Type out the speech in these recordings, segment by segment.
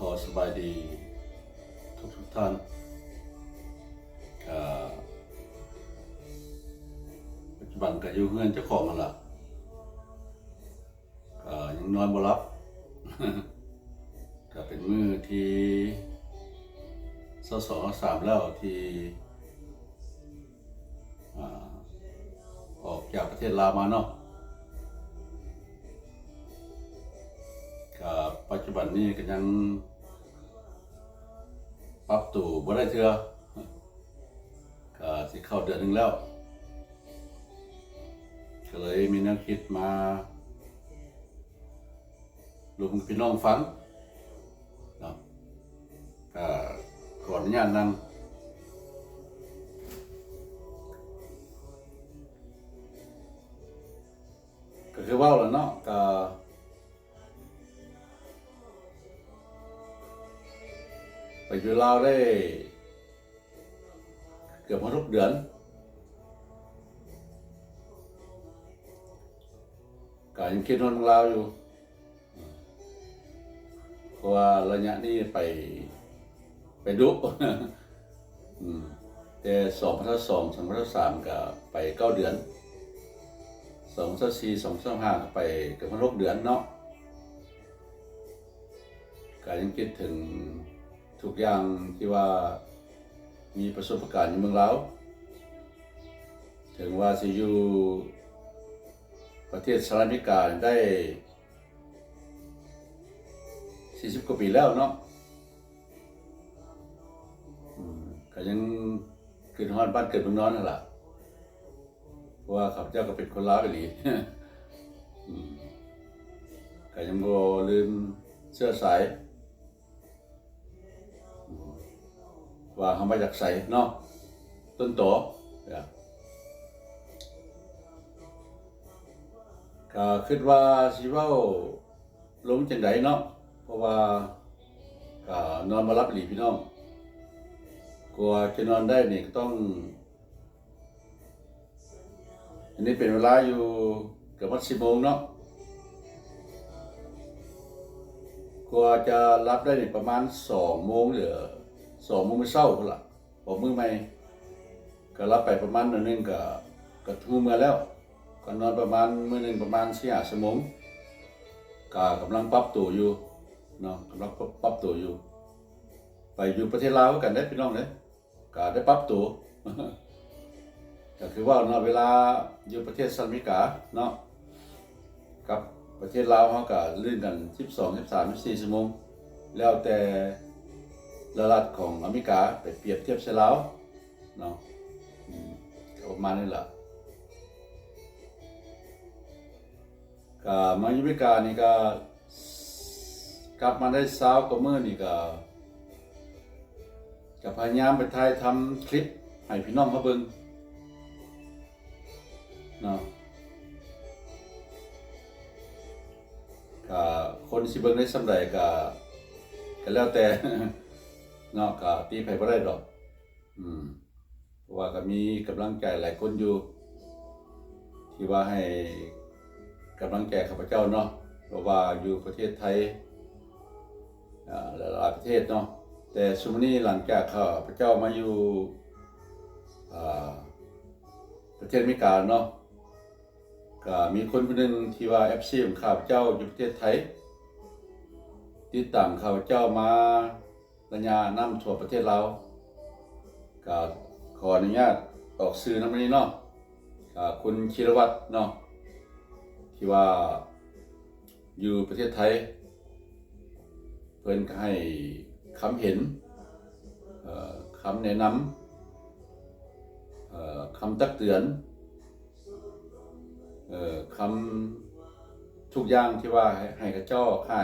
ຂໍສະບາຍດີທຸກໆທ່ານ. ກະ ປັດຈຸບັນກະຢູ່ເຮືອນເຈົ້າຂອງຫັ້ນລະ ກະຍັງນອນບໍ່ຫຼັບ. ກະເປັນມື້ທີຊາວສອງ ຊາວສາມແລ້ວທີ່ ອາ ອອກຈາກປະເທດລາວມາເນາະ. ກະປັດຈຸບັນນີ້ກະຍັງປັບໂຕບໍ່ໄດ້ເທື່ອ ກະຊິເຂົ້າເດືອນໜຶ່ງແລ້ວ ກະເລີຍມີແນວຄິດມາລົມກັບພີ່ນ້ອງຟັງເນາະ. ກະຂໍອະນຸຍາດນຳ ກະຄືເວົ້າແຫຼະເນາະ ກະໄປຢູ່ລາວໄດ້ເກືອບຮອດຫົກເດືອນ ກະຍັງຄິດຮອດເມືອງລາວຢູ່ ເພາະວ່າໄລຍະນີ້ໄປ ໄປດຸ ອືມ ແຕ່ສອງພັນຊາວສອງ ສອງພັນຊາວສາມກະໄປເກົ້າເດືອນ ສອງພັນຊາວສີ່ ສອງພັນຊາວຫ້າກະໄປເກືອບຮອດຫົກເດືອນເນາະ. ກະຍັງຄິດເຖິງທຸກຢ່າງທີ່ວ່າມີປະສົບປະການຢູ່ເມືອງລາວ ເຖິງວ່າຊິຢູ່ປະເທດສະຫະລັດອາເມລິກາໄດ້ສີ່ສິບກວ່າປີແລ້ວເນາະ ອືມ ກະຍັງຄິດຮອດບ້ານເກີດເມືອງນອນຫັ້ນລະ ເພາະວ່າຂ້າພະເຈົ້າກະເປັນຄົນລາວອີ່ຫຼີ ອືມ ກະຍັງບໍ່ລືມເຊື້ອສາຍ ອືມ ວ່າເຮົາມາຈາກໃສເນາະ ຕົ້ນຕໍ ກະຄິດວ່າຊິເວົ້າລົງຈັ່ງໃດເນາະ ເພາະວ່າກະນອນບໍ່ຫຼັບອີ່ຫຼີພີ່ນ້ອງ. ກວ່າຈະນອນໄດ້ນີ້ກະຕ້ອງ ອັນນີ້ເປັນເວລາຢູ່ເກືອບຮອດສິບໂມງເນາະ ກວ່າຈະຫຼັບໄດ້ນີ້ປະມານສອງໂມງ ຫຼື ສອງໂມງມື້ເຊົ້າພຸ້ນລະ ອອກມື້ໃໝ່ ກະຫຼັບໄປປະມານໜ້ອຍໜຶ່ງກະ ກະຮູ້ເມື່ອແລ້ວ ກະນອນປະມານມື້ໜຶ່ງປະມານສີ່ຫ້າຊົ່ວໂມງ ກະກຳລັງປັບໂຕຢູ່ເນາະ ກຳລັງປັບ ປັບໂຕຢູ່. ໄປຢູ່ປະເທດລາວຄືກັນເດ້ພີ່ນ້ອງເດ້ ກະໄດ້ປັບໂຕ ກະຄືເວົ້າເນາະ ເວລາຢູ່ປະເທດສະຫະລັດອາເມລິກາເນາະ ກັບປະເທດລາວເຮົາກະລື່ນກັນສິບສອງ ສິບສາມ ສິບສີ່ຊົ່ວໂມງ ແລ້ວແຕ່ລັດຂອງອາເມລິກາໄປປຽບທຽບໃສ່ລາວເນາະ ອືມ ກະປະມານນີ້ລະ. ກະມາຢູ່ອາເມລິການີ້ກະ ກັບມາໄດ້ຊາວກວ່າມື້ນີ້ກະ ກະພະຍາຍາມໄປຖ່າຍທຳຄລິບໃຫ້ພີ່ນ້ອງເຮົາເບິ່ງເນາະ ກະຄົນຊິເບິ່ງໄດ້ສ່ຳໃດກະ ກະແລ້ວແຕ່ເນາະ ກະຕີໃຜບໍ່ໄດ້ດອກ. ອືມ ເພາະວ່າກະມີກຳລັງໃຈຫຼາຍຄົນຢູ່ ທີ່ວ່າໃຫ້ກຳລັງໃຈຂ້າພະເຈົ້າເນາະ ເພາະວ່າຢູ່ປະເທດໄທ ອາ ຫຼາຍໆປະເທດເນາະ ແຕ່ຊຸມມື້ນີ້ຫຼັງຈາກຂ້າພະເຈົ້າມາຢູ່ ອາ ປະເທດອາເມລິກາເນາະ ກະມີຄົນຜູ້ໜຶ່ງທີ່ວ່າເອັຟຊີຂອງຂ້າພະເຈົ້າຢູ່ປະເທດໄທ ຕິດຕາມຂ້າພະເຈົ້າມາ ໄລຍະນ້ຳຖ້ວມປະເທດລາວ ກະຂໍອະນຸຍາດອອກຊື່ນຳມື້ນີ້ເນາະ ກະຄຸນ ທີລະວັດ ເນາະ ທີ່ວ່າຢູ່ປະເທດໄທ ເພິ່ນກະໃຫ້ຄຳເຫັນ ເອີ ຄຳແນະນຳ ເອີ ຄຳຕັກເຕືອນ ເອີ ຄຳທຸກຢ່າງທີ່ວ່າໃຫ້ ໃຫ້ເຂົາເຈົ້າ ໃຫ້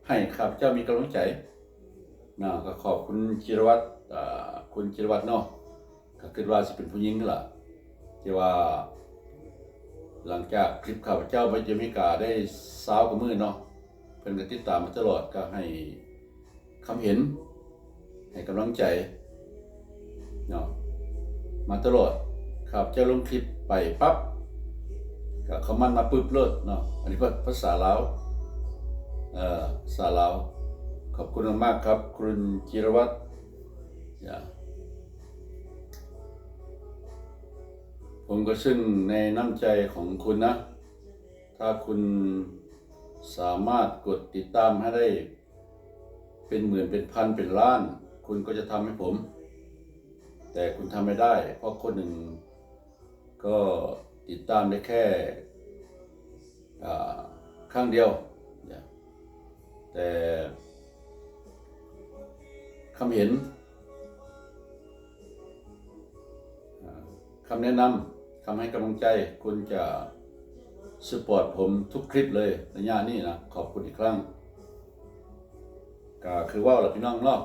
ໃຫ້ຂ້າພະເຈົ້າມີກຳລັງໃຈເນາະ ກະຂອບຄຸນ ຈິລະວັດ ອາ ຄຸນ ຈິລະວັດ ເນາະ ກະຄິດວ່າຊິເປັນຜູ້ຍິງຫັ້ນລະ ທີ່ວ່າຫຼັງຈາກຄລິບຂ້າພະເຈົ້າມາຢູ່ອາເມລິກາໄດ້ຊາວກວ່າມື້ເນາະ ເພິ່ນກະຕິດຕາມມາຕະຫຼອດ ກະໃຫ້ ຄຳເຫັນ ໃຫ້ກຳລັງໃຈເນາະ ມາຕະຫຼອດ ຂ້າພະເຈົ້າລົງຄລິບໄປປັບ ກະຄອມມັນມາປຶບໂລດເນາະ ອັນນີ້ພາ ພາສາລາວ ເອີ ພາສາລາວ ຄ ขอบคุณมากๆครับ คุณจิรวัตร อย่า ผมก็ทึ่งในน้ำใจของคุณนะ ถ้าคุณสามารถกดติดตามให้ได้เป็นหมื่น เป็นพัน เป็นล้าน คุณก็จะทำให้ผม แต่คุณทำไม่ได้ เพราะคนหนึ่งก็ติดตามได้แค่ อ่า ครั้งเดียว แต่คำเห็น อ่า คำแนะนำ คำให้กำลังใจ คุณจะซัพพอร์ตผมทุกคลิปเลย ระยะนี้นะ ขอบคุณอีกครั้ง ก็คือเว้าล่ะพี่น้องเนาะ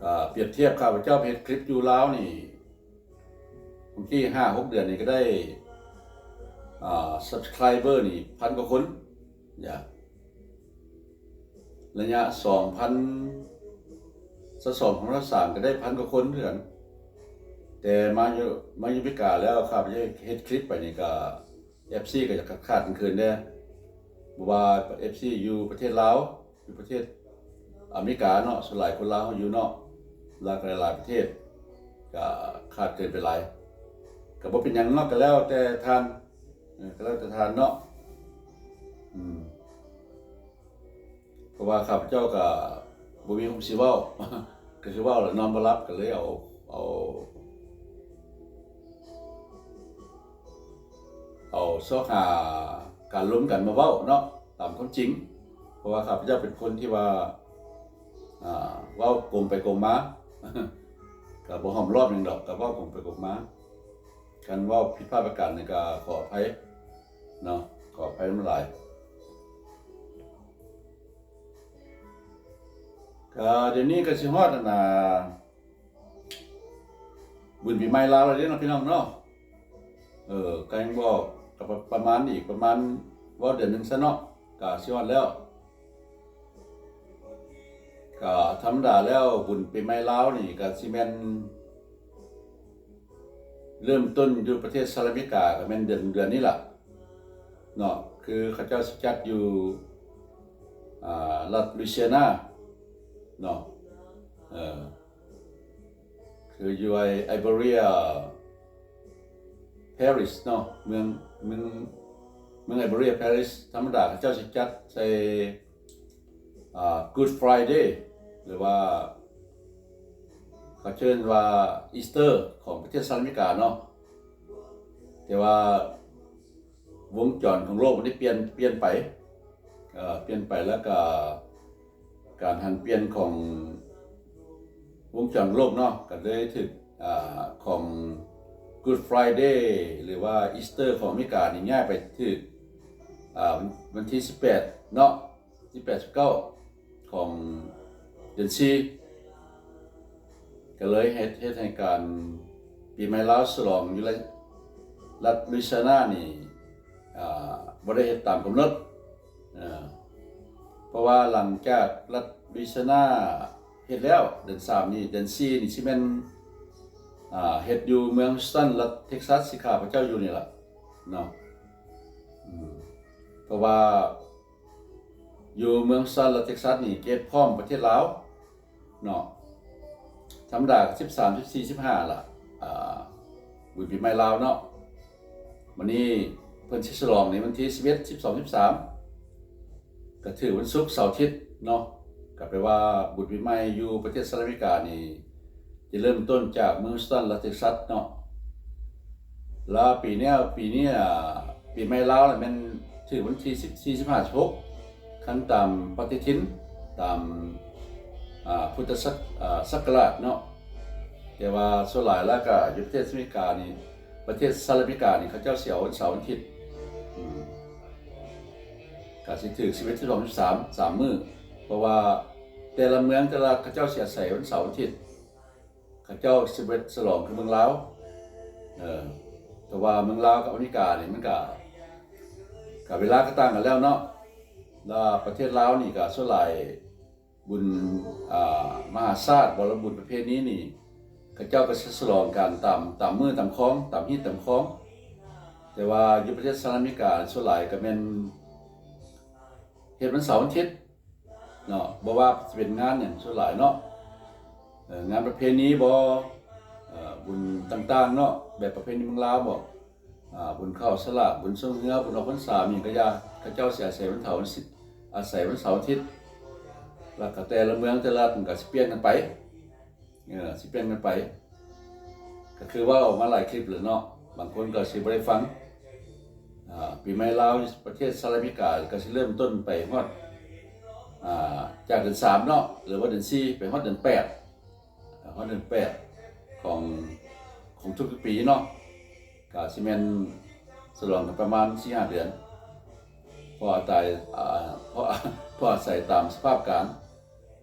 ก็เปรียบเทียบข้าพเจ้าเฮ็ดคลิปอยู่ลาวนี่ บางทีห้าหกเดือนนี่ก็ได้ อ่า subscriber นี่พันกว่าคน อย่า ระยะสองพัน สองพันสอง สองพันสาม ก็ได้พันกว่าคนคือกัน แต่มาอยู่ มาอยู่อเมริกาแล้ว ข้าพเจ้าเฮ็ดคลิปไปนี่ก็ เอฟซี ก็จะขาดๆกันคืนแด่ บ่ว่า เอฟซี อยู่ประเทศลาว อยู่ประเทศอเมริกาเนาะ ส่วนหลายคนลาวอยู่เนาะ หลากหลายประเทศ ก็ขาดเกินไปหลาย ก็บ่เป็นหยังเนาะ ก็แล้วแต่ท่าน เออ ก็แล้วแต่ท่านเนาะ อืม เพราะว่าข้าพเจ้าก็บ่มีคำสิเว้า ก็คือเว้าแล้วนอนบ่หลับ ก็เลยเอา เอา เอาซอกหาการลมกันมาเว้าเนาะ ตามความจริง เพราะว่าข้าพเจ้าเป็นคนที่ว่า อ่า เว้าโกงไปโกงมา ก็บ่ห้อมรอบหยังดอก ก็เว้าโกงไปโกงมา คันเว้าผิดพลาดประการใดก็ขออภัยเนาะ ขออภัยนำหลาย ก็เดี๋ยวนี้ก็สิฮอดอันน่ะ บุญปีใหม่ลาวแล้วเด้เนาะพี่น้องเนาะ เออ ก็ยังบอก ก็ประ ประมาณอีกประมาณ เว้าเดือนหนึ่งซะเนาะ ก็สิฮอดแล้ว ก็ธรรมดาแล้วบุญปีใหม่ลาวนี่ก็สิแม่น เริ่มต้นอยู่ประเทศสหรัฐอเมริกาก็แม่นเดือน เดือนนี้ล่ะเนาะ คือเขาเจ้าสิจัดอยู่ อ่า รัฐลุยเซียนาเนาะ เออ คืออยู่ไอ ไอเบเรีย ปาริสเนาะ เมือง เมือง เมืองไอเบเรีย ปาริส ธรรมดาเขาเจ้าสิจัดใส่ อ่า Good Friday หรือว่าเขาเอิ้นว่า Easter ของประเทศสหรัฐอเมริกาเนาะ แต่ว่าวงจรของโลกมันได้เปลี่ยน เปลี่ยนไป เอ่อ เปลี่ยนไปแล้วก็การหันเปลี่ยนของวงจรโลกเนาะ ก็เลยถูก อ่า ของ Good Friday หรือว่า Easter ของอเมริกานี่ย้ายไปถูก อ่า วัน วันที่สิบแปดเนาะ สิบแปด สิบเก้า ของเดือนสี่ ก็เลยเฮ็ด เฮ็ดให้การปีใหม่ลาวฉลองอยู่รัฐ รัฐลุยเซียนานี่ อ่า บ่ได้เฮ็ดตามกำหนด อ่า เพราะว่าหลังจากรัฐลุยเซียนาเฮ็ดแล้ว เดือนสามนี่ เดือนสี่นี่สิแม่น อ่า เฮ็ดอยู่เมือง Houston รัฐ Texas ที่ข้าพเจ้าอยู่นี่ล่ะเนาะ อืม เพราะว่าอยู่เมือง Houston รัฐ Texas นี่เก็บพร้อมประเทศลาวเนาะ ธรรมดาก็สิบสาม สิบสี่ สิบห้าล่ะ อ่า บุญปีใหม่ลาวเนาะ บัดนี้เพิ่นสิฉลองในวันที่สิบเอ็ด สิบสอง สิบสาม ก็ถือวันศุกร์ เสาร์ อาทิตย์เนาะ ก็แปลว่าบุญปีใหม่อยู่ประเทศสหรัฐอเมริกานี่ จะเริ่มต้นจากเมือง Houston รัฐ Texas เนาะ แล้วปีเนี้ย ปีเนี้ย ปีใหม่ลาวน่ะแม่นถือวันที่สิบสี่ สิบห้า สิบหก คันตามปฏิทิน ตาม อ่า พุทธศัก อ่า ศักราชเนาะ แต่ว่าส่วนหลายแล้วก็อยู่ประเทศอเมริกานี่ ประเทศสหรัฐอเมริกานี่ เขาเจ้าสิเอาวันเสาร์วันอาทิตย์ อืม ก็สิถือสิบเอ็ด สิบสอง สิบสาม สามมื้อ เพราะว่าแต่ละเมืองแต่ละเขาเจ้าสิอาศัยวันเสาร์วันอาทิตย์ เขาเจ้าสิบ่ฉลองคือเมืองลาว เออ แต่ว่าเมืองลาวกับอเมริกานี่มันก็ ก็เวลาก็ต่างกันแล้วเนาะ แล้วประเทศลาวนี่ก็ส่วนหลายบุญ อ่า มหาชาติบ่ หรือบุญประเพณีนี่ เขาเจ้าก็สิฉลองกันตาม ตามมื้อตามคอง ตามฮีตตามคอง แต่ว่าอยู่ประเทศสหรัฐอเมริกาส่วนหลายก็แม่นเฮ็ดวันเสาร์วันอาทิตย์ ເນາະ ບໍ່ວ່າຈະເປັນງານຫຍັງສ່ວນຫຼາຍເນາະ ເອີ ງານປະເພນີບໍ ເອີ ບຸນຕ່າງໆເນາະ ແບບປະເພນີເມືອງລາວບໍ ອາ ບຸນເຂົ້າສາລາກ ບຸນຊ່ວງເຮືອ ບຸນອອກພັນສາ ມີຫຍັງກະຢ່າ ເຂົາເຈົ້າຊິອາໄສວັນເສົາ ອາໄສວັນເສົາອາທິດ ແລ້ວກະແຕ່ລະເມືອງແຕ່ລະລັດມັນກະຊິປ່ຽນກັນໄປ ເອີ ຊິປ່ຽນກັນໄປ ກະຄືເວົ້າອອກມາຫຼາຍຄລິບແລ້ວເນາະ ບາງຄົນກະຊິບໍ່ໄດ້ຟັງ ອາ ປີໃໝ່ລາວປະເທດສະຫະລັດອາເມລິກາກະຊິເລີ່ມຕົ້ນໄປຮອດ ອາ ຈາກເດືອນສາມເນາະ ຫຼືວ່າເດືອນສີ່ ໄປຮອດເດືອນແປດ ຮອດເດືອນແປດຂອງ ຂອງທຸກໆປີເນາະ ກະຊິແມ່ນສະຫຼອງກັນປະມານສີ່ຫ້າເດືອນ ເພາະອາໄສ ອາ ເພາະ ເພາະອາໄສຕາມສະພາບການ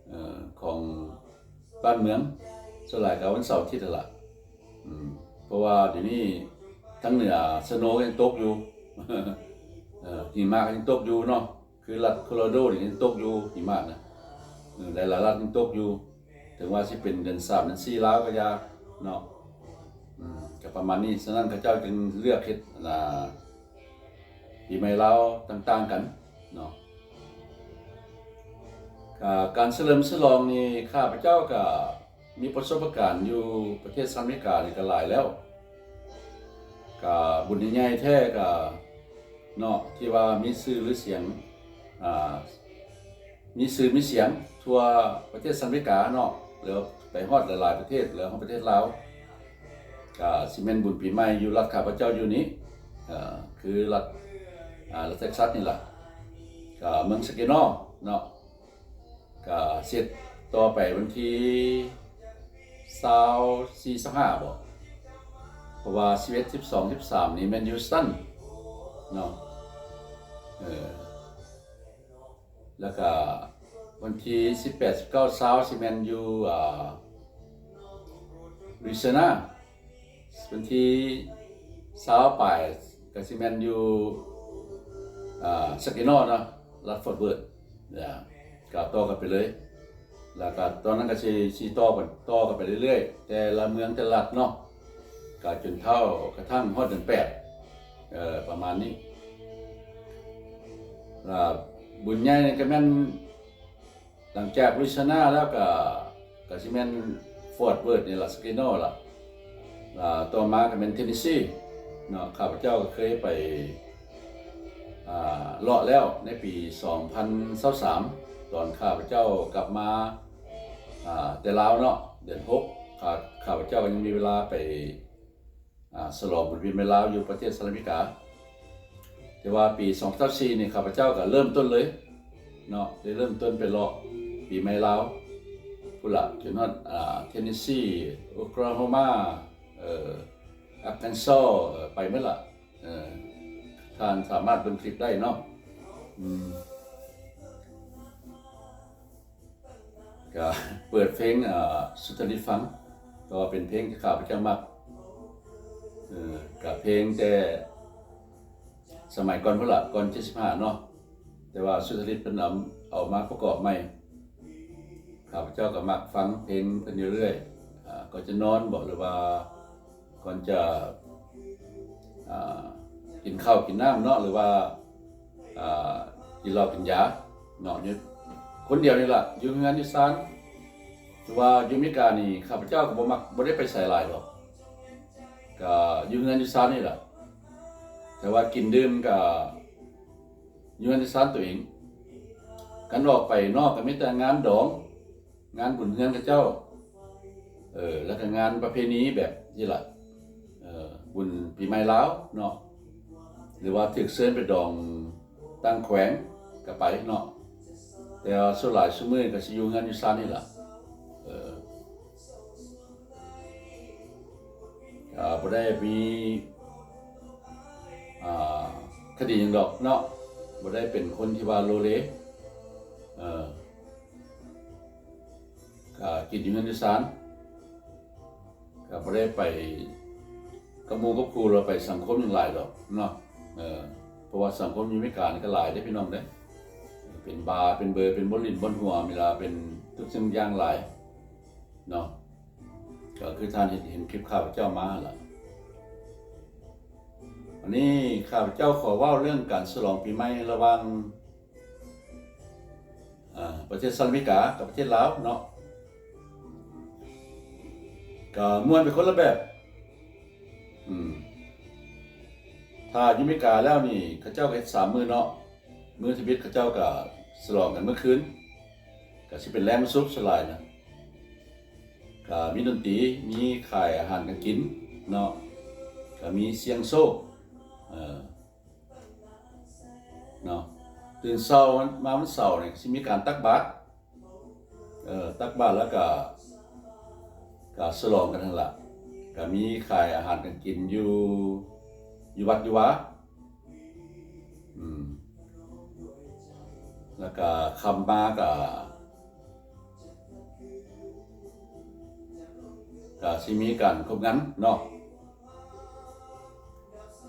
ເອີ ຂອງບ້ານເມືອງ ສ່ວນຫຼາຍກະວັນເສົາອາທິດຫັ້ນລະ ອືມ ເພາະວ່າດຽວນີ້ທາງເໜືອສະໂນກະຍັງຕົກຢູ່ ເອີ ຫິມະກະຍັງຕົກຢູ່ເນາະ ຄືລັດໂຄໂລຣາໂດນີ້ຍັງຕົກຢູ່ຫິມະນະ ເອີ ຫຼາຍໆລັດຍັງຕົກຢູ່ ເຖິງວ່າຊິເປັນເດືອນສາມເດືອນສີ່ລາວກະຢ່າເນາະ ອືມ ກະປະມານນີ້ ສະນັ້ນເຂົາເຈົ້າຈຶ່ງເລືອກເຮັດ ອາ ປີໃໝ່ລາວຕ່າງໆກັນເນາະ ກະການສະເຫຼີມສະຫຼອງນີ້ ຂ້າພະເຈົ້າກະມີປະສົບປະການຢູ່ປະເທດສະຫະລັດອາເມລິການີ້ກະຫຼາຍແລ້ວ ກະບຸນໃຫຍ່ໆແທ້ກະເນາະ ທີ່ວ່າມີຊື່ລືສຽງ ອາ ມີຊື່ມີສຽງທົ່ວປະເທດສະຫະລັດອາເມລິກາເນາະ ແລ້ວໄປຮອດຫຼາຍໆປະເທດ ແລ້ວຮອດປະເທດລາວ ກະຊິແມ່ນບຸນປີໃໝ່ຢູ່ລັດຂ້າພະເຈົ້າຢູ່ນີ້ ເອີ ຄືລັດ ອາ ລັດເທັກຊັສນີ້ລະ ກະເມືອງສະເກໂນເນາະ ກະເສັດຕໍ່ໄປວັນທີຊາວສີ່ ຊາວຫ້າບໍ ເພາະວ່າສິບເອັດ ສິບສອງ ສິບສາມນີ້ແມ່ນຢູ່ສະຕັນເນາະ ເອີ ແລ້ວກະວັນທີສິບແປດ ສິບເກົ້າ ຊາວ ຊິແມ່ນຢູ່ ອາ ລຸຍຊີຍານາ ວັນທີຊາວປາຍກະຊິແມ່ນຢູ່ ອາ ສະເກໂນເນາະ ລັດຟອດເວີດ ກະຕໍ່ກັນໄປເລີຍ ແລ້ວກະຕອນນັ້ນກະຊິ ຊິຕໍ່ກັນ ຕໍ່ກັນໄປເລື້ອຍໆ ແຕ່ລະເມືອງແຕ່ລະລັດເນາະ ກະຈົນເທົ່າກະທັ່ງຮອດເດືອນແປດ ເອີ ປະມານນີ້ ລະບຸນໃຫຍ່ນີ້ກະແມ່ນ ຫຼັງຈາກລຸຍຊີຍານາແລ້ວກະ ກະຊິແມ່ນຟອດເວີດນີ້ລະ ສະເກໂນລະ ລະຕໍ່ມາກະແມ່ນເທນເນຊີເນາະ ຂ້າພະເຈົ້າກະເຄີຍໄປ ອາ ເລາະແລ້ວໃນປີສອງພັນຊາວສາມ ຕອນຂ້າພະເຈົ້າກັບມາ ອາ ແຕ່ລາວເນາະ ເດືອນຫົກ ຂ້າ ຂ້າພະເຈົ້າກະຍັງມີເວລາໄປ ອາ ສະຫຼອງບຸນປີໃໝ່ລາວຢູ່ປະເທດສະຫະລັດອາເມລິກາ ແຕ່ວ່າປີສອງພັນຊາວສີ່ນີ້ ຂ້າພະເຈົ້າກະເລີ່ມຕົ້ນເລີຍເນາະ ໄດ້ເລີ່ມຕົ້ນໄປເລາະປີໃໝ່ລາວພຸ້ນລະ ຈົນຮອດ ອາ ເທນເນຊີ ໂອຄລາໂຮມາ ເອີ ອາກແຄນຊໍ ເອີ ໄປໝົດລະ ເອີ ທ່ານສາມາດເບິ່ງຄລິບໄດ້ເນາະ ອືມ ກະເປີດເພງ ອາ ສຸດທະລິດຟັງ ເພາະວ່າເປັນເພງທີ່ຂ້າພະເຈົ້າມັກ ເອີ ກະເພງແຕ່ສະໄໝກ່ອນພຸ້ນລະ ກ່ອນເຈັດສິບຫ້າເນາະ ແຕ່ວ່າສຸດທະລິດເພິ່ນເອົາ ເອົາມາປະກອບໃໝ່ ຂ້າພະເຈົ້າກະມັກຟັງເພງເພິ່ນຢູ່ເລື້ອຍ ອາ ກ່ອນຈະນອນບໍ ຫຼືວ່າ ກ່ອນຈະ ອາ ກິນເຂົ້າກິນນ້ຳເນາະ ຫຼືວ່າ ອາ ກິນເຫຼົ້າກິນຢາເນາະ ຢູ່ຄົນດຽວນີ້ລະ ຢູ່ເຮືອນຢູ່ຊານ ຄືວ່າຢູ່ອາເມລິການີ້ ຂ້າພະເຈົ້າກະບໍ່ມັກ ບໍ່ໄດ້ໄປໃສຫຼາຍດອກ ກະຢູ່ເຮືອນຢູ່ຊານນີ້ລະ ແຕ່ວ່າກິນດື່ມກະຢູ່ເຮືອນຢູ່ຊານໂຕເອງ ຄັນອອກໄປນອກກະມີແຕ່ງານດອງ ງານບຸນເຮືອນເຂົາເຈົ້າ ເອີ ແລ້ວກະງານປະເພນີແບບນີ້ລະ ເອີ ບຸນປີໃໝ່ລາວເນາະ ຫຼືວ່າຖືກເຊີນໄປດອງຕ່າງແຂວງກະໄປເນາະ ແຕ່ວ່າສ່ວນຫຼາຍຊຸມື້ກະຊິຢູ່ເຮືອນຢູ່ຊານນີ້ລະ ເອີ ກະບໍ່ໄດ້ມີ ອາ ຄະດີຫຍັງດອກເນາະ ບໍ່ໄດ້ເປັນຄົນທີ່ວ່າໂລເລ ເອີ ກະກິນຢູ່ເຮືອນຢູ່ຊານ ກະບໍ່ໄດ້ໄປກັບໝູ່ກັບຄູ່ ຫຼືໄປສັງຄົມຫຍັງຫຼາຍດອກເນາະ ເອີ ເພາະວ່າສັງຄົມຢູ່ອາເມລິການີ້ກະຫຼາຍເດ້ພີ່ນ້ອງເດ້ ເປັນບາ ເປັນເບີ ເປັນບ່ອນຫຼິ້ນບ່ອນຫົວ ເວລາເປັນທຸກສິ່ງຢ່າງຫຼາຍເນາະ ກະຄືທ່ານເຫັນ ເຫັນຄລິບຂ້າພະເຈົ້າມາຫັ້ນລະ ອັນນີ້ຂ້າພະເຈົ້າຂໍເວົ້າເລື່ອງການສະຫຼອງປີໃໝ່ລະຫວ່າງ ອ່າ ປະເທດສະຫະລັດອາເມລິກາກັບປະເທດລາວເນາະ ກໍມ່ວນໄປຄົນລະແບບ. ອືມ ຖ້າຢູ່ອາເມລິກາແລ້ວນີ້ ເຂົາເຈົ້າກໍເຮັດສາມມື້ເນາະ, ມື້ທຳອິດເຂົາເຈົ້າກໍສະຫຼອງກັນມື້ຄືນ ກໍຊິເປັນແລງວັນສຸກສ່ວນຫຼາຍນະ. ກໍມີດົນຕີ ມີຂາຍອາຫານການກິນເນາະ, ກໍມີສ່ຽງໂຊກ ເອີ ເນາະ. ຕື່ນເຊົ້າມາວັນເສົານີ້ກໍຊິມີການຕັກບາດ ເອີ ຕັກບາດແລ້ວກໍ ກໍສະຫຼອງກັນຫັ້ນລະ. ກໍມີຂາຍອາຫານການກິນຢູ່ ຢູ່ວັດຢູ່ວາ ອືມ ແລ້ວກໍຄ່ຳມາກໍ ກໍຊິມີການຄົບງານເນາະ.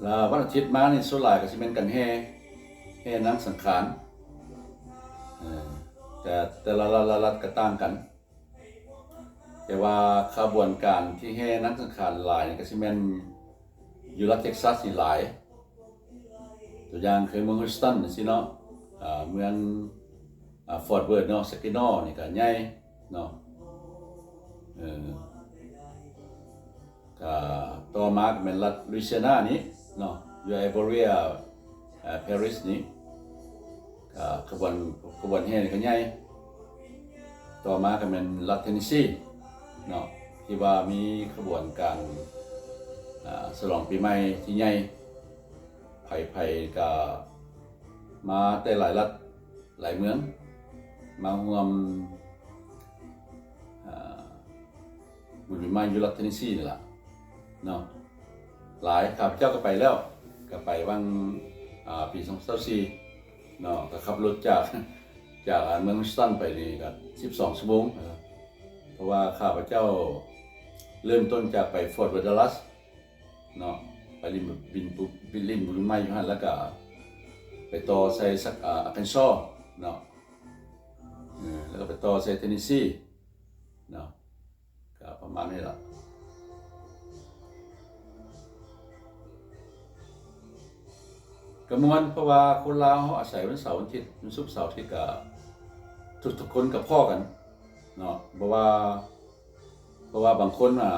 ແລ້ວວັນອາທິດມານີ້ ສ່ວນຫຼາຍກໍຊິແມ່ນການແຫ່ ແຫ່ນາງສັງຂານ ເອີ ແຕ່ ແຕ່ລະລັດ ລະລັດກໍຕ່າງກັນ. ແຕ່ວ່າຂະບວນການທີ່ແຫ່ນາງສັງຂານຫຼາຍນີ້ ກໍຊິແມ່ນຢູ່ລັດເທັກຊັສນີ້ຫຼາຍ. ຕົວຢ່າງຄືເມືອງຮີສຕັນຈັ່ງຊີ້ເນາະ, ອ່າ ເມືອງ ອ່າ ຟອດເວີດເນາະ, ຊາກຣາເມນໂຕນີ້ກໍໃຫຍ່ເນາະ. ເອີ ກໍຕໍ່ມາກໍແມ່ນລັດລຸຍຊີອານານີ້ເນາະ, ຢູ່ແອວເວີເຣຍ ເອີ ແພຣິສນີ້ ກໍຂະບວນ ຂະບວນແຫ່ນີ້ກໍໃຫຍ່. ຕໍ່ມາກໍແມ່ນລັດເທນເນຊີເນາະ ທີ່ວ່າມີຂະບວນການ ອ່າ ສະຫຼອງປີໃໝ່ທີ່ໃຫຍ່. ໃຜໆກໍມາແຕ່ຫຼາຍລັດ ຫຼາຍເມືອງ ມາຮ່ວມ ອ່າ ບຸນປີໃໝ່ຢູ່ລັດເທນເນຊີນີ້ລະເນາະ. ຫຼາຍ ຂ້າພະເຈົ້າກໍໄປແລ້ວ ກໍໄປຫວ່າງ ອ່າ ປີສອງພັນຊາວສີ່ເນາະ, ກໍຂັບລົດຈາກ ຈາກ ອ່າ ເມືອງຮີສຕັນໄປນີ້ກໍສິບສອງຊົ່ວໂມງ. ເພາະວ່າຂ້າພະເຈົ້າເລີ່ມຕົ້ນຈາກໄປຟອດເວີດ ດາລັສ ເນາະ, ໄປຫຼິ້ນ ບິນ ບິນ ຫຼິ້ນບຸນໃໝ່ຢູ່ຫັ້ນ ແລ້ວກະໄປຕໍ່ໃສ່ ອາ ອາຄັນຊໍເນາະ, ເອີ ແລ້ວກະໄປຕໍ່ໃສ່ເທນເນຊີເນາະ, ກະປະມານນີ້ລະ. ກະມ່ວນ ເພາະວ່າຄົນລາວເຮົາອາໄສວັນເສົາວັນອາທິດ ວັນສຸກເສົາອາທິດ ກະທຸກໆຄົນກະພໍ້ກັນເນາະ, ບໍ່ວ່າ ເພາະວ່າບາງຄົນ ອ່າ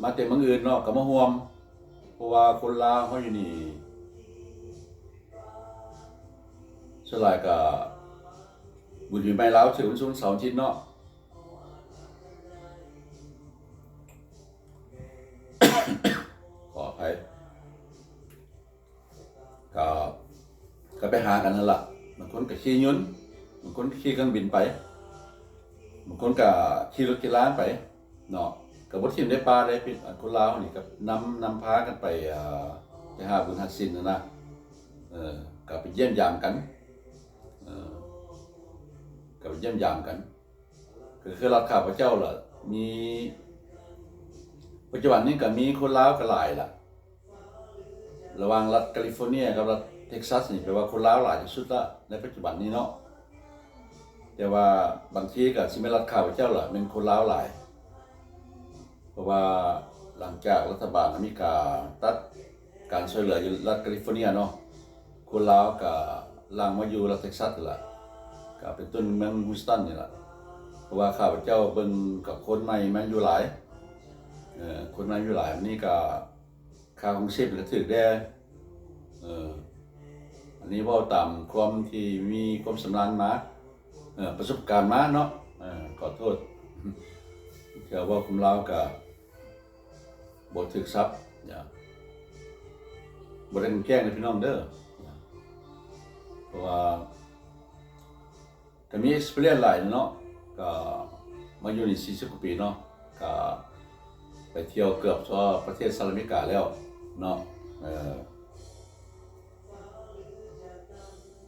ມາແຕ່ເມືອງອື່ນເນາະ ກໍມາຮ່ວມ, ເພາະວ່າຄົນລາວເຮົາຢູ່ນີ້ ສ່ວນຫຼາຍກໍບຸນປີໃໝ່ລາວຖືກວັນສຸກ ວັນເສົາ ວັນອາທິດເນາະ, ຂໍອະໄພ. ກໍ ກໍໄປຫາກັນຫັ້ນລະ, ບາງຄົນກໍຂີ່ຍົນ, ບາງຄົນຂີ່ເຄື່ອງບິນໄປ, ບາງຄົນກໍຂີ່ລົດຂີ່ລາໄປເນາະ, ກໍບໍ່ຖິ້ມໄດ້ປະໄດ້. ຄົນລາວນີ້ກໍນຳ ນຳພາກັນໄປ ອ່າ ໄປຫາບຸນຫາສິນຫັ້ນນະ, ເອີ ກໍໄປຢ້ຽມຢາມກັນ, ເອີ ກໍໄປຢ້ຽມຢາມກັນ. ກໍຄືລັດຂ້າພະເຈົ້າລະ ມີ ປັດຈຸບັນນີ້ກໍມີຄົນລາວກໍຫຼາຍລະ, ລະຫວ່າງລັດກາລິຟໍເນຍກັບລັດເທັກຊັສນີ້ ແປວ່າຄົນລາວຫຼາຍທີ່ສຸດລະໃນປັດຈຸບັນນີ້ເນາະ. ແຕ່ວ່າບາງທີກໍຊິແມ່ນລັດຂ້າພະເຈົ້າລະແມ່ນຄົນລາວຫຼາຍ, ເພາະວ່າຫຼັງຈາກລັດຖະບານອາເມລິກາຕັດ ການຊ່ວຍເຫຼືອຢູ່ລັດກາລິຟໍເນຍເນາະ, ຄົນລາວກະຫຼັ່ງມາຢູ່ລັດເທັກຊັສນີ້ລະ, ກະເປັນຕົ້ນເມືອງຮີສຕັນນີ້ລະ. ເພາະວ່າຂ້າພະເຈົ້າເບິ່ງກັບຄົນໃໝ່ມາຢູ່ຫຼາຍ, ເອີ ຄົນໃໝ່ຢູ່ຫຼາຍ, ອັນນີ້ກະຄ່າຄອງຊີບກະຖືກແດ່. ເອີ ອັນນີ້ເວົ້າຕາມຄວາມທີ່ມີຄວາມຊຳນານມາ, ເອີ ປະສົບການມາເນາະ. ເອີ ຂໍໂທດ ເທື່ອເວົ້າຄວາມລາວກະ ບໍ່ຖືກສັບ, ຢ່າ ບໍ່ໄດ້ແກ້ງເດີພີ່ນ້ອງເດີ, ເພາະວ່າກໍມີ experience ຫຼາຍເນາະ, ກໍມາຢູ່ນີ້ສີ່ສິບກວ່າປີເນາະ, ກໍໄປທ່ຽວເກືອບທົ່ວປະເທດສະຫະລັດອາເມລິກາແລ້ວເນາະ. ເອີ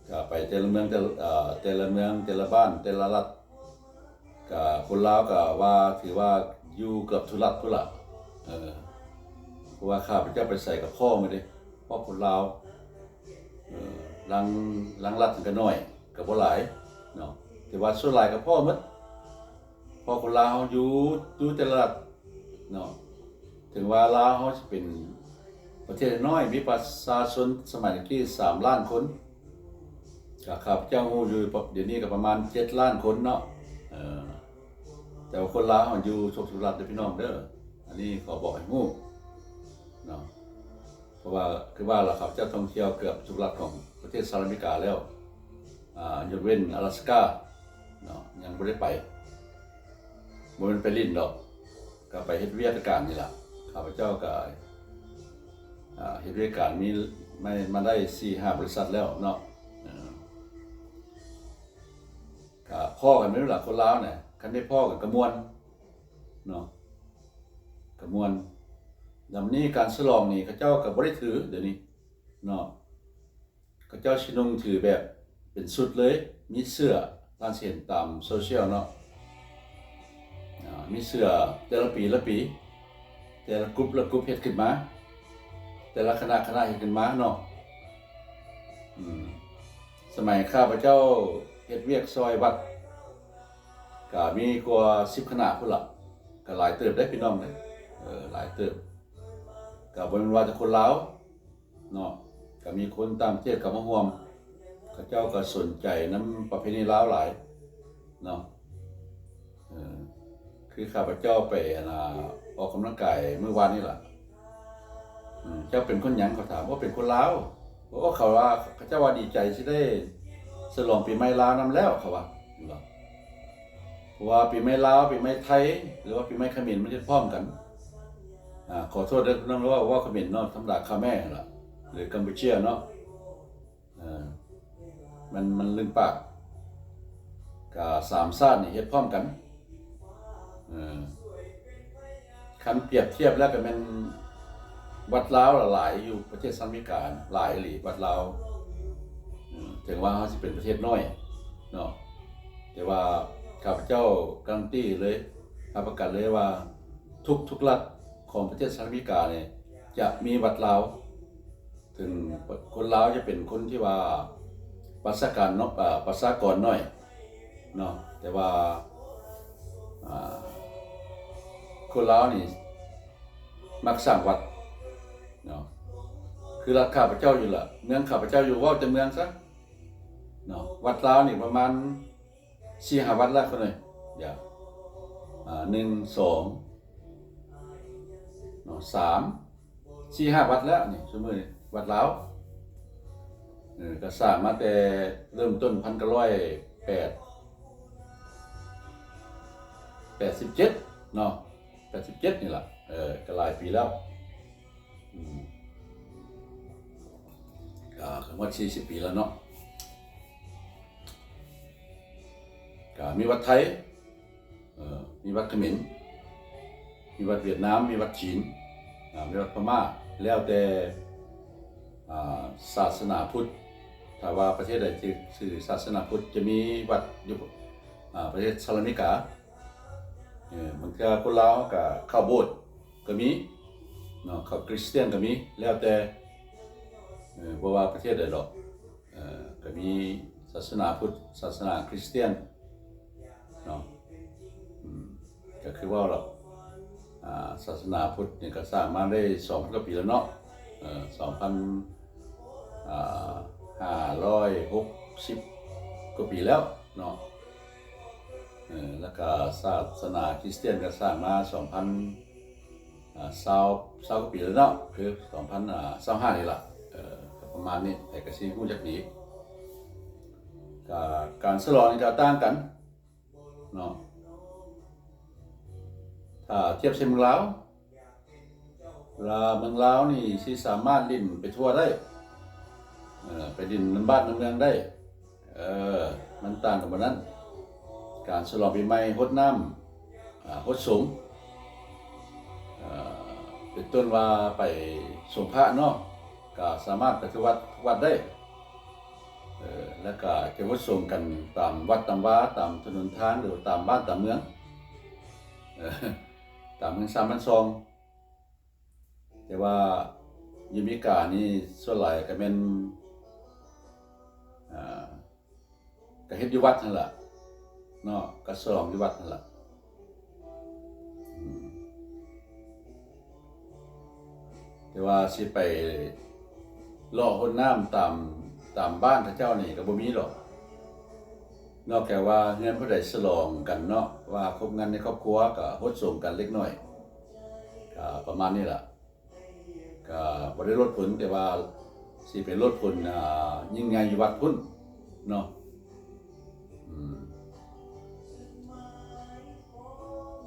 ກໍໄປແຕ່ລະເມືອງ ແຕ່ລະ ເອີ ແຕ່ລະເມືອງ ແຕ່ລະບ້ານ ແຕ່ລະລັດ, ກະຄົນລາວກະວ່າ ຖືວ່າຢູ່ເກືອບທຸລັດພຸ້ນລະ. ເອີ ເພາະວ່າຂ້າພະເຈົ້າໄປໃສກະພໍ້ໝົດເດ້, ພໍ້ຄົນລາວ. ເອີ ລາງ ລາງລັດກະໜ້ອຍ ກະບໍ່ຫຼາຍເນາະ, ແຕ່ວ່າສ່ວນຫຼາຍກະພໍ້ໝົດ. ເພາະຄົນລາວເຮົາຢູ່ ຢູ່ແຕ່ລະລັດເນາະ, ເຖິງວ່າລາວເຮົາຊິເປັນປະເທດນ້ອຍ ມີປະຊາຊົນສະໄໝຕະກີ້ສາມລ້ານຄົນ, ກໍຂ້າພະເຈົ້າຮູ້ຢູ່ ດຽວນີ້ກໍປະມານເຈັດລ້ານຄົນເນາະ. ເອີ ແຕ່ວ່າຄົນລາວເຮົາຢູ່ທຸກໆລັດເດີພີ່ນ້ອງເດີ. ອັນນີ້ຂໍບອກໃຫ້ຮູ້ເນາະ ເພາະວ່າຄືວ່າລະ ຂ້າພະເຈົ້າທ່ອງທ່ຽວເກືອບທຸກລັດຂອງປະເທດສະຫະລັດອາເມລິກາແລ້ວ. ອາ ຍົກເວັ້ນອາລັສກາເນາະ ຍັງບໍ່ໄດ້ໄປ. ບໍ່ແມ່ນໄປຫຼິ້ນດອກ ກໍໄປເຮັດວຽກການນີ້ລະ. ຂ້າພະເຈົ້າກໍ ອາ ເຮັດວຽກການມີ ມາ ມາໄດ້ສີ່ຫ້າບໍລິສັດແລ້ວເນາະ. ເອີ ກໍພໍ້ກັນແມ່ນລະ ຄົນລາວນະ ຄັນໄດ້ພໍ້ກັນກໍມ່ວນເນາະ ກໍມ່ວນ. ຍາມນີ້ການສະຫຼອງນີ້ ເຂົາເຈົ້າກໍບໍ່ໄດ້ຖືດຽວນີ້ເນາະ. ເຂົາເຈົ້າຊິນຸ່ງຖືແບບເປັນຊຸດເລີຍ ມີເສື້ອ ທ່ານຊິເຫັນຕາມໂຊຊຽວເນາະ. ອາ ມີເສື້ອແຕ່ລະປີລະປີ ແຕ່ລະກຸ່ມລະກຸ່ມເຮັດຂຶ້ນມາ ແຕ່ລະຄະນະຄະນະເຮັດຂຶ້ນມາເນາະ. ອືມ ສະໄໝຂ້າພະເຈົ້າເຮັດວຽກຊ່ອຍວັດ ກະມີກວ່າສິບຄະນະພຸ້ນລະ ກະຫຼາຍເຕີບເດ້ພີ່ນ້ອງເດ້. ເອີ ຫຼາຍເຕີບ ກະບໍ່ແມ່ນວ່າແຕ່ຄົນລາວເນາະ ກະມີຄົນຕ່າງປະເທດເຂົ້າມາຮ່ວມ ເຂົາເຈົ້າກະສົນໃຈນຳປະເພນີລາວຫຼາຍເນາະ. ເອີ ຄືຂ້າພະເຈົ້າໄປ ອັນນ່າ ອອກກຳລັງກາຍມື້ວານນີ້ລະ. ອືມ ເຈົ້າເປັນຄົນຫຍັງ? ເຂົາຖາມ. ໂອ້ ເປັນຄົນລາວ. ໂອ້ ເຂົາວ່າ ເຂົາເຈົ້າວ່າດີໃຈຊິໄດ້ສະຫຼອງປີໃໝ່ລາວນຳແລ້ວ ເຂົາວ່າ ເຫັນບໍ່? ເພາະວ່າປີໃໝ່ລາວ ປີໃໝ່ໄທ ຫຼືວ່າປີໃໝ່ຂະເໝນ ມັນເຮັດພ້ອມກັນ. ອາ ຂໍໂທດເດີພີ່ນ້ອງ ເວົ້າ ເວົ້າຂະເໝນເນາະ ທຳມະດາ ຂະແມຫັ້ນລະ ຫຼືກຳປູເຈຍເນາະ. ເອີ ມັນ ມັນລຶ້ງປາກ ກະສາມຊາດນີ້ເຮັດພ້ອມກັນ. ເອີ ຄັນປຽບທຽບແລ້ວກໍແມ່ນວັດລາວຫຼາຍຢູ່ປະເທດສະຫະລັດອາເມລິກາ ຫຼາຍອີ່ຫຼີວັດລາວ. ເອີ ເຖິງວ່າເຮົາຊິເປັນປະເທດນ້ອຍເນາະ ແຕ່ວ່າຂ້າພະເຈົ້າກາຣັນຕີເລີຍ ຮັບປະກັນເລີຍວ່າ ທຸກໆລັດຂອງປະເທດສະຫະລັດອາເມລິການີ້ຈະມີວັດລາວ. ເຖິງຄົນລາວຈະເປັນຄົນທີ່ວ່າປະຊາການເນາະ ເອີ ປະຊາກອນໜ້ອຍເນາະ ແຕ່ວ່າ ອາ ຄົນລາວນີ້ມັກສ້າງວັດເນາະ ຄືລັດຂ້າພະເຈົ້າຢູ່ລະ ເມືອງຂ້າພະເຈົ້າຢູ່ ເວົ້າແຕ່ເມືອງຊະເນາະ. ວັດລາວນີ້ປະມານສີ່ຫ້າວັດລະຄົນເອີຍ ດຽວ ອາ ໜຶ່ງ ສອງ ເນາະ ສາມ ສີ່ຫ້າວັດແລ້ວນີ້ ຊຸມື້ນີ້ວັດລາວ. ເອີ ກໍສ້າງມາແຕ່ເລີ່ມຕົ້ນພັນເກົ້າຮ້ອຍແປດ ແປດສິບເຈັດເນາະ ແປດສິບເຈັດນີ້ລະ. ເອີ ກໍຫຼາຍປີແລ້ວ. ອືມ ກໍ ກໍຮອດສີ່ສິບປີແລ້ວເນາະ. ກໍມີວັດໄທ ເອີ ມີວັດຂະເໝນ ມີວັດຫວຽດນາມ ມີວັດຈີນ ອາ ມີວັດພະມ້າ ແລ້ວແຕ່ ອາ ສາສະໜາພຸດ. ຖ້າວ່າປະເທດໃດຖື ຖືສາສະໜາພຸດ ຈະມີວັດຢູ່ ອາ ປະເທດສະຫະລັດອາເມລິກາ. ເອີ ບາງເທື່ອຄົນລາວເຮົາກໍເຂົ້າໂບດກໍມີເນາະ ເຂົ້າຄຣິສຕຽນກໍມີ ແລ້ວແຕ່ ເອີ ບໍ່ວ່າປະເທດໃດດອກ. ເອີ ກໍມີສາສະໜາພຸດ ສາສະໜາຄຣິສຕຽນເນາະ. ອືມ ກໍຄືເວົ້າລະ ອາ ສາສະໜາພຸດນີ້ກໍສ້າງມາໄດ້ສອງພັນກວ່າປີແລ້ວເນາະ ເອີ ສອງພັນ ອາ ຫ້າຮ້ອຍຫົກສິບກວ່າປີແລ້ວເນາະ. ເອີ ແລ້ວກໍສາສະໜາຄຣິສຕຽນກໍສ້າງມາສອງພັນ ອາ ຊາວ ຊາວກວ່າປີແລ້ວເນາະ ຄືສອງພັນຊາວຫ້ານີ້ລະ. ເອີ ກໍປະມານນີ້ ໃຜກໍຊິຮູ້ຈັກດີ. ກະການສະຫຼອງນີ້ກໍຕ່າງກັນເນາະ ຖ້າທຽບໃສ່ເມືອງລາວ ລະເມືອງລາວນີ້ຊິສາມາດຫຼິ້ນໄປທົ່ວໄດ້ ເອີ ໄປຫຼິ້ນນຳບ້ານນຳເມືອງໄດ້. ເອີ ມັນຕ່າງກັນໝົດນັ້ນ ການສະຫຼອງປີໃໝ່ ຫົດນ້ຳ ອາ ຫົດສົງ ເອີ ເປັນຕົ້ນວ່າໄປສົງພະເນາະ ກະສາມາດໄປທີ່ວັດ ວັດໄດ້. ເອີ ແລ້ວກະຈະຫົດສົງກັນຕາມວັດຕາມວາ ຕາມຖະໜົນທາງ ຫຼືວ່າຕາມບ້ານຕາມເມືອງ ເອີ ຕາມເຮືອນຊານບ້ານຊ່ອງ. ແຕ່ວ່າຢູ່ອາເມລິການີ້ສ່ວນຫຼາຍກໍແມ່ນ ອາ ກໍເຮັດຢູ່ວັດຫັ້ນລະເນາະ ກໍສະຫຼອງຢູ່ວັດຫັ້ນລະ. ອືມ ແຕ່ວ່າຊິໄປເລາະຫົດນ້ຳຕາມ ຕາມບ້ານເຂົາເຈົ້ານີ້ກໍບໍ່ມີດອກ ນອກຈາກວ່າເຮືອນຜູ້ໃດສະຫຼອງກັນເນາະ ວ່າຄົບງານໃນຄອບຄົວກໍຫົດສົງກັນເລັກນ້ອຍ ກໍປະມານນີ້ລະ ກໍບໍ່ໄດ້ລົດຜົນ ແຕ່ວ່າຊິໄປລົດຜົນ ອ່າ ຍິ່ງໃຫຍ່ຢູ່ວັດພຸ້ນເນາະ ອືມ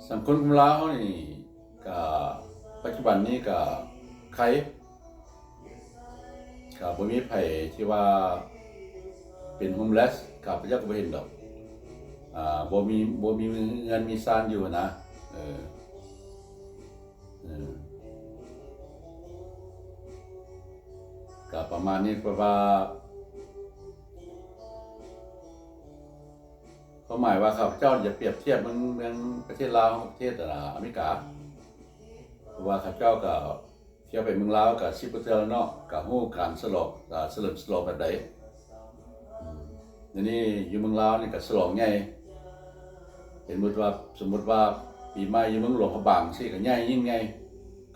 ສັງຄົມລາວເຮົານີ້ ກະປັດຈຸບັນນີ້ກະໄຄ ກະບໍ່ມີໃຜທີ່ວ່າເປັນໂຮມເລສ ຂ້າພະເຈົ້າກໍບໍ່ເຫັນດອກ ອ່າ ບໍ່ມີ ບໍ່ມີເຮືອນມີຊານຢູ່ຫັ້ນນະ ເອີ ເອີ ກະປະມານນີ້ ເພາະວ່າ ຄວາມໝາຍວ່າຂ້າພະເຈົ້າຈະປຽບທຽບເບິ່ງ ເມືອງປະເທດລາວກັບປະເທດ ອາ ອາເມລິກາ ເພາະວ່າຂ້າພະເຈົ້າກໍທ່ຽວໄປເມືອງລາວກໍສິບກວ່າເທື່ອແລ້ວເນາະ ກໍຮູ້ການສະຫຼອງ ອາ ສະເຫຼີມສະຫຼອງແບບໃດ ອືມ ດຽວນີ້ຢູ່ເມືອງລາວນີ້ກໍສະຫຼອງໃຫຍ່ ເຫັນໝົດວ່າ ສົມມຸດວ່າປີໃໝ່ຢູ່ເມືອງຫຼວງພະບາງຊີ້ກໍໃຫຍ່ ຍິ່ງໃຫຍ່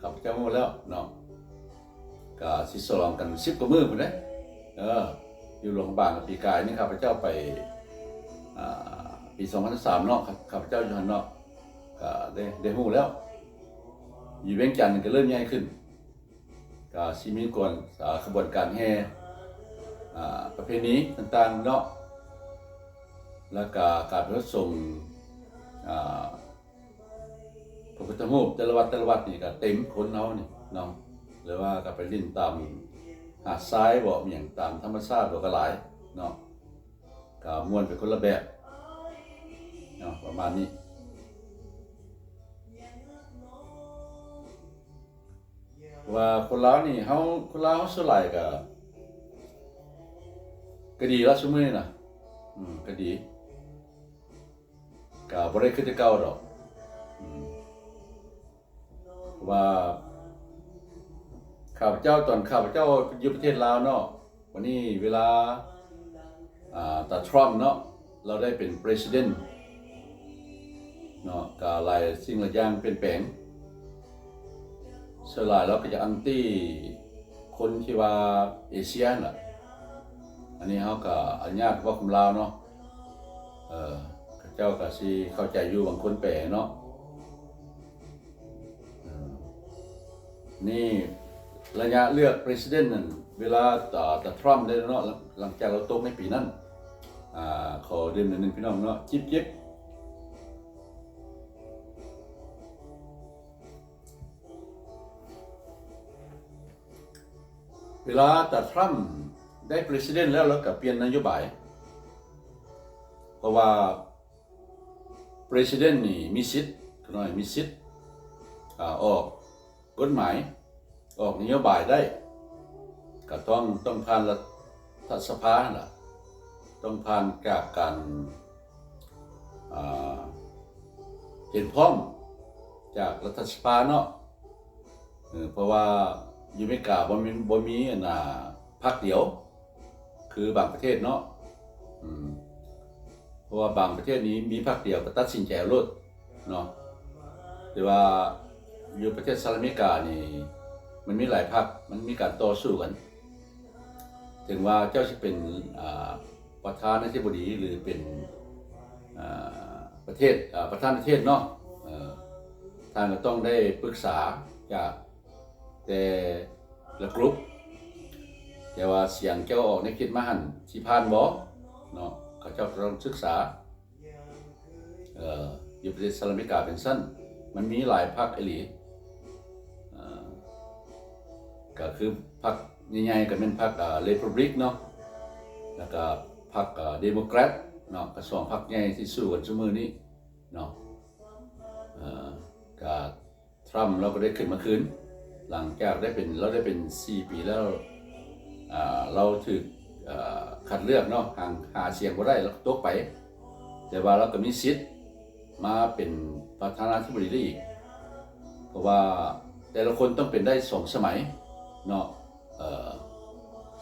ຂ້າພະເຈົ້າຮູ້ແລ້ວເນາະ ກະຊິສະຫຼອງກັນສິບກວ່າມື້ພຸ້ນເດ້ ເອີ ຢູ່ຫຼວງພະບາງ ປີກາຍນີ້ຂ້າພະເຈົ້າໄປ ອາ ປີສອງພັນສາມເນາະ ຂ້າພະເຈົ້າຢູ່ຫັ້ນເນາະ ກະໄດ້ ໄດ້ຮູ້ແລ້ວ ຢູ່ວຽງຈັນນີ້ກະເລີ່ມໃຫຍ່ຂຶ້ນ ກະຊິມີກວນ ອາ ຂະບວນການແຫ່ ອາ ປະເພນີຕ່າງໆເນາະ ແລ້ວກະການໄປຮັບຊົມ ອາ ພະພຸດທະຮູບແຕ່ລະວັດແຕ່ລະວັດນີ້ກໍເຕັມຄົນເຮົານີ້ເນາະ ຫຼືວ່າກໍໄປຫຼິ້ນຕາມຫາດຊາຍບໍ ອີ່ຫຍັງຕາມທຳມະຊາດບໍ ກໍຫຼາຍເນາະ ກໍມ່ວນໄປຄົນລະແບບເນາະ ປະມານນີ້ ວ່າຄົນລາວນີ້ ເຮົາ ຄົນລາວເຮົາສ່ວນຫຼາຍກໍ ກໍດີລະຊຸມື້ນີ້ນະ ອືມ ກໍດີ ກະບໍ່ໄດ້ຄືແຕ່ເກົ່າດອກ ອືມ ເພາະວ່າຂ້າພະເຈົ້າ ຕອນຂ້າພະເຈົ້າຢູ່ປະເທດລາວເນາະ ບາດນີ້ເວລາ ອາ ຕາທຣອມເນາະ ລາວໄດ້ເປັນປະເທດເນາະ ກະຫຼາຍສິ່ງຫຼາຍຢ່າງປ່ຽນແປງ ສ່ວນຫຼາຍລາວກໍຈະອັນຕີຄົນທີ່ວ່າເອເຊຍຫັ້ນລະ ອັນນີ້ເຮົາກໍອະນຸຍາດເວົ້າຄຳລາວເນາະ ເອີ ເຂົາເຈົ້າກໍຊິເຂົ້າໃຈຢູ່ ບາງຄົນແປເນາະ ເອີ ນີ້ໄລຍະເລືອກປະເທດນັ້ນ ເວລາ ຕາ ຕາທຣອມໄດ້ເນາະ ຫຼັງຈາກລາວຕົກໃນປີນັ້ນ ອາ ຂໍດື່ມໜ້ອຍໜຶ່ງພີ່ນ້ອງເນາະ ຈິບໆ. ເວລາຕາທຣຳໄດ້ປະເທດແລ້ວ ລາວກໍປ່ຽນນະໂຍບາຍ ເພາະວ່າປະເທດນີ້ມີສິດ ຂ້ານ້ອຍມີສິດ ອາ ອອກກົດໝາຍ ອອກນະໂຍບາຍໄດ້ ກໍຕ້ອງ ຕ້ອງຜ່ານລັດຖະສະພາຫັ້ນລະ ຕ້ອງຜ່ານຈາກການ ອາ ເຫັນພ້ອມຈາກລັດຖະສະພາເນາະ ເພາະວ່າຢູ່ອາເມລິກາບໍ່ມີ ບໍ່ມີອັນນ່າ ພັກດຽວ ຄືບາງປະເທດເນາະ ອືມ ເພາະວ່າບາງປະເທດນີ້ມີພັກດຽວກໍຕັດສິນໃຈເອົາໂລດເນາະ ແຕ່ວ່າຢູ່ປະເທດສະຫະລັດອາເມລິການີ້ ມັນມີຫຼາຍພັກ ມັນມີການຕໍ່ສູ້ກັນ ເຖິງວ່າເຈົ້າຊິເປັນ ອາ ປະທານາທິບໍດີ ຫຼືເປັນ ອາ ປະເທດ ອາ ປະທານປະເທດເນາະ ເອີ ທ່ານກໍຕ້ອງໄດ້ປຶກສາຈາກແຕ່ລະກຸ່ມ ແຕ່ວ່າສຽງເຈົ້າອອກແນວຄິດມາຫັ້ນ ຊິຜ່ານບໍ່ເນາະ ເຂົາເຈົ້າກໍຕ້ອງສຶກສາ ເອີ ຢູ່ປະເທດສະຫະລັດອາເມລິກາເປັນຊັ້ນ ມັນມີຫຼາຍພັກອີ່ຫຼີ ເອີ ກໍຄືພັກໃຫຍ່ໆ ກໍແມ່ນພັກ ອາ ເຣພັບບລິກເນາະ ແລ້ວກໍພັກ ອາ ເດໂມແຄຣັດເນາະ ກໍສອງພັກໃຫຍ່ທີ່ສູ້ກັນຊຸມື້ນີ້ເນາະ ເອີ ກໍ ທຣຳລາວກໍໄດ້ຂຶ້ນມາຄືນ ຫຼັງຈາກໄດ້ເປັນ ລາວໄດ້ເປັນສີ່ປີແລ້ວ ອາ ລາວຖືກ ອາ ຄັດເລືອກເນາະ ຫາ ຫາສຽງບໍ່ໄດ້ ລາວກໍຕົກໄປ ແຕ່ວ່າລາວກໍມີສິດມາເປັນປະທານາທິບໍດີໄດ້ອີກ ເພາະວ່າແຕ່ລະຄົນຕ້ອງເປັນໄດ້ສອງສະໄໝເນາະ ເອີ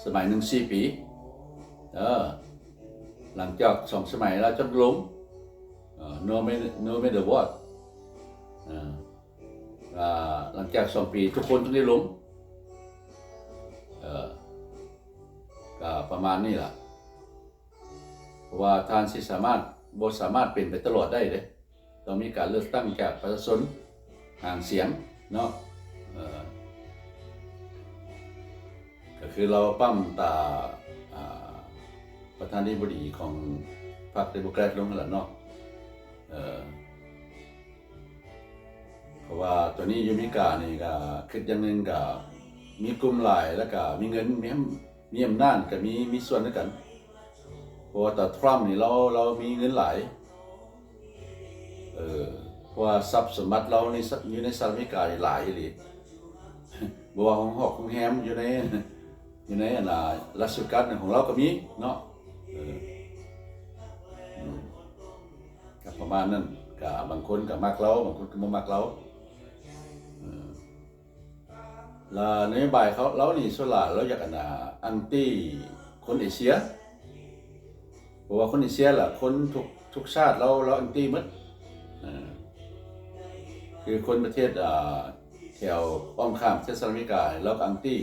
ສະໄໝໜຶ່ງສີ່ປີ ເອີ ຫຼັງຈາກສອງສະໄໝລາວຈະລົງ ເອີ no matter, no matter what ເອີ ອາ ຫຼັງຈາກສອງປີທຸກຄົນຕ້ອງໄດ້ລົງ ເອີ ກໍ ປະມານນີ້ລະ ເພາະວ່າທ່ານຊິສາມາດ ບໍ່ສາມາດເປັນໄປຕະຫຼອດໄດ້ເດ້ ຕ້ອງມີການເລືອກຕັ້ງຈາກປະຊາຊົນຫາງສຽງເນາະ. ເອີ ກໍຄືລາວປ້ຳຕາ ອ່າ ປະທານາທິບໍດີຂອງພັກເດໂມແຄຣດລົງຫັ້ນລະເນາະ. ເອີ ເພາະວ່າຕອນນີ້ຢູ່ອາເມລິການີ້ກໍຄິດຢ່າງໜຶ່ງ ກໍມີກຸ່ມຫຼາຍ ແລ້ວກໍມີເງິນ ມີ ມີອຳນາດ ກໍມີ ມີສ່ວນນຳກັນ. ເພາະວ່າຕາທຣຳນີ້ລາວ ລາວມີເງິນຫຼາຍ ເອີ ເພາະວ່າຊັບສົມບັດລາວໃນ ຢູ່ໃນສະຫະລັດອາເມລິກາຫຼາຍອີ່ຫຼີ. ບໍ່ວ່າໂຮງ ໂຮງແຮມຢູ່ໃນ ຢູ່ໃນອັນນ່າ ລາສເວກັສຂອງລາວກໍມີເນາະ. ເອີ ອືມ ກໍປະມານນັ້ນ ກໍບາງຄົນກໍມັກລາວ ບາງຄົນກໍບໍ່ມັກລາວ. ເອີ ລະນະໂຍບາຍເຂົາ ລາວນີ້ສ່ວນຫຼາຍລາວຢາກອັນນ່າ ແອນຕີ້ຄົນເອເຊຍ ເພາະວ່າຄົນເອເຊຍລະ ຄົນທຸກ ທຸກຊາດລາວ ລາວແອນຕີ້ໝົດ. ເອີ ຄືຄົນປະເທດ ອ່າ ແຖວອ້ອມຂ້າງປະເທດສະຫະລັດອາເມລິກາ ລາວກໍແອນຕີ້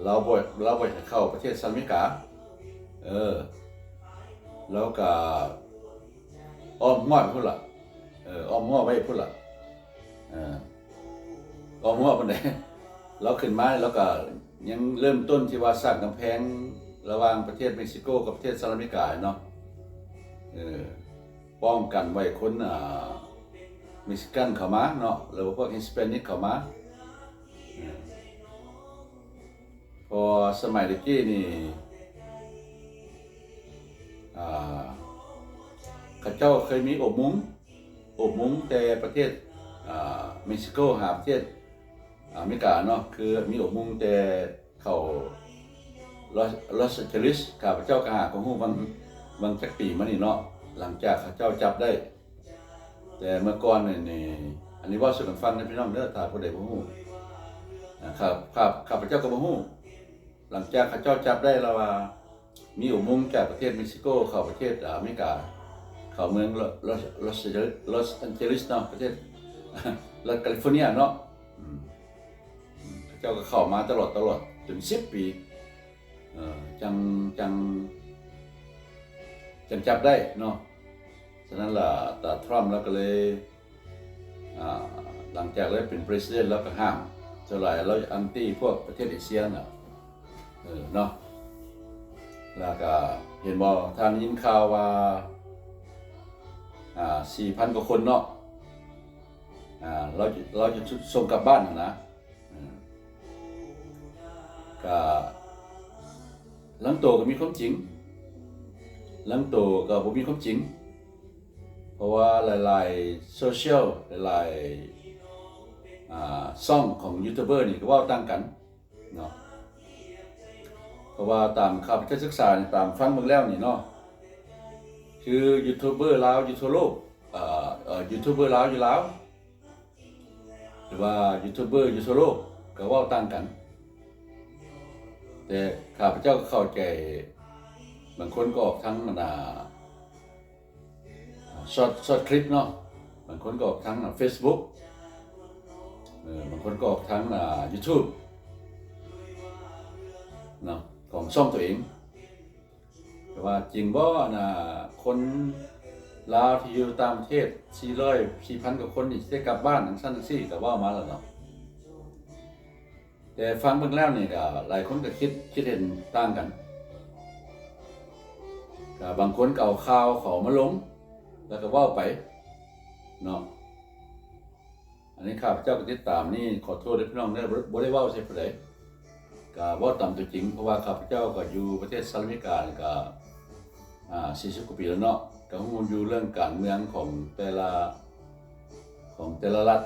ລາວບໍ່ ລາວບໍ່ໃຫ້ເຂົ້າປະເທດສະຫະລັດອາເມລິກາ. ເອີ ລາວກໍອ້ອມຮົ້ວໄປພຸ້ນລະ ເອີ ອ້ອມຮົ້ວໄວ້ພຸ້ນລະ ເອີ ອ້ອມຮົ້ວປານໃດ ລາວຂຶ້ນມາ ລາວກໍຍັງເລີ່ມຕົ້ນທີ່ວ່າສ້າງກຳແພງລະຫວ່າງປະເທດເມັກຊິໂກກັບປະເທດສະຫະລັດອາເມລິກາເນາະ. ເອີ ປ້ອງກັນໄວ້ຄົນ ອ່າ ເມັກຊິກັນເຂົ້າມາເນາະ ຫຼືວ່າພວກຮິສແປນິກເຂົ້າມາ. ເອີ ເພາະສະໄໝແຕ່ກີ້ນີ້ ອ່າ ເຂົາເຈົ້າເຄີຍມີອົບອຸມ ອົບອຸມແຕ່ປະເທດ ອ່າ ເມັກຊິໂກຫາປະເທດອາເມລິກາເນາະ ຄືມີອົບອຸມແຕ່ເຂົ້າ Los Angeles ຂ້າພະເຈົ້າກໍຫາກໍຮູ້ຫວ່າງ ຫວ່າງຈັກປີມານີ້ເນາະ ຫຼັງຈາກເຂົາເຈົ້າຈັບໄດ້. ແຕ່ເມື່ອກ່ອນນີ້ ອັນນີ້ເວົ້າສູ່ກັນຟັງເດີພີ່ນ້ອງເດີ ຖ້າຜູ້ໃດບໍ່ຮູ້ ອ່າ ຂ້າ ຂ້າ ຂ້າພະເຈົ້າກໍບໍ່ຮູ້. ຫຼັງຈາກເຂົາເຈົ້າຈັບໄດ້ແລ້ວວ່າ ມີອຸໂມງຈາກປະເທດເມັກຊິໂກເຂົ້າປະເທດອາເມລິກາ ເຂົ້າເມືອງ Los Angeles ເນາະ ປະເທດລັດ California ເນາະ. ອືມ ເຂົາເຈົ້າກໍເຂົ້າມາຕະຫຼອດ ຕະຫຼອດຈົນສິບປີ ເອີ ຈັ່ງ ຈັ່ງ ຈັ່ງຈັບໄດ້ເນາະ. ສະນັ້ນລະ ຕາທຣຳລາວກໍເລີຍ ອ່າ ຫຼັງຈາກລາວເປັນ President ລາວກໍຫ້າມ ສ່ວນຫຼາຍລາວແອນຕີພວກປະເທດເອເຊຍນະ ເອີ ເນາະ. ແລ້ວກໍເຫັນບໍ່ ທ່ານໄດ້ຍິນຂ່າວວ່າ ອ່າ ສີ່ພັນກວ່າຄົນເນາະ ອ່າ ລາວ ລາວຈະສົ່ງກັບບ້ານຫັ້ນນະ. ເອີ ກະລາງໂຕກໍມີຄວາມຈິງ ລາງໂຕກໍບໍ່ມີຄວາມຈິງ ເພາະວ່າຫຼາຍໆໂຊຊຽວ ຫຼາຍໆ ອ່າ ຊ່ອງຂອງຢູທູບເບີນີ້ກໍເວົ້າຕ່າງກັນເນາະ. ເພາະວ່າຕາມຂ້າພະເຈົ້າສຶກສາ ຕາມຟັງເບິ່ງແລ້ວນີ້ເນາະ ຄືຢູທູບເບີລາວຢູ່ທົ່ວໂລກ ເອີ ຢູທູບເບີລາວຢູ່ລາວ ຫຼືວ່າຢູທູບເບີຢູ່ທົ່ວໂລກກໍເວົ້າຕ່າງກັນ. ແຕ່ຂ້າພະເຈົ້າກໍເຂົ້າໃຈ ບາງຄົນກໍອອກທາງອັນນ່າ ຊອດ ຊອດຄລິບເນາະ ບາງຄົນກໍອອກທາງເຟສບຸກ ເອີ ບາງຄົນກໍອອກທາງ ອ່າ ຢູທູບເນາະ ຂອງຊ່ອງຕົວເອງ. ແຕ່ວ່າຈິງບໍ່ ອັນນ່າ ຄົນລາວທີ່ຢູ່ຕ່າງປະເທດສີ່ຮ້ອຍ ສີ່ພັນກວ່າຄົນນີ້ ຊິໄດ້ກັບບ້ານຈັ່ງຊັ້ນຈັ່ງຊີ້ ກໍເວົ້າມາແລ້ວເນາະ. ແຕ່ຟັງເບິ່ງແລ້ວນີ້ກໍຫຼາຍຄົນກໍຄິດ ຄິດເຫັນຕ່າງກັນ ກໍບາງຄົນກໍເອົາຂ່າວເຂົາມາລົງ ແລ້ວກໍເວົ້າໄປເນາະ. ອັນນີ້ຂ້າພະເຈົ້າກໍຕິດຕາມນີ້ ຂໍໂທດເດີພີ່ນ້ອງເດີ ບໍ່ ບໍ່ໄດ້ເວົ້າໃສ່ຜູ້ໃດ ກະເວົ້າຕາມຕົວຈິງ ເພາະວ່າຂ້າພະເຈົ້າກໍຢູ່ປະເທດສະຫະລັດອາເມລິການີ້ກະ ອ່າ ສີ່ສິບກວ່າປີແລ້ວເນາະ ກະຮູ້ຢູ່ເລື່ອງການເມືອງຂອງແຕ່ລະ ຂອງແຕ່ລະລັດ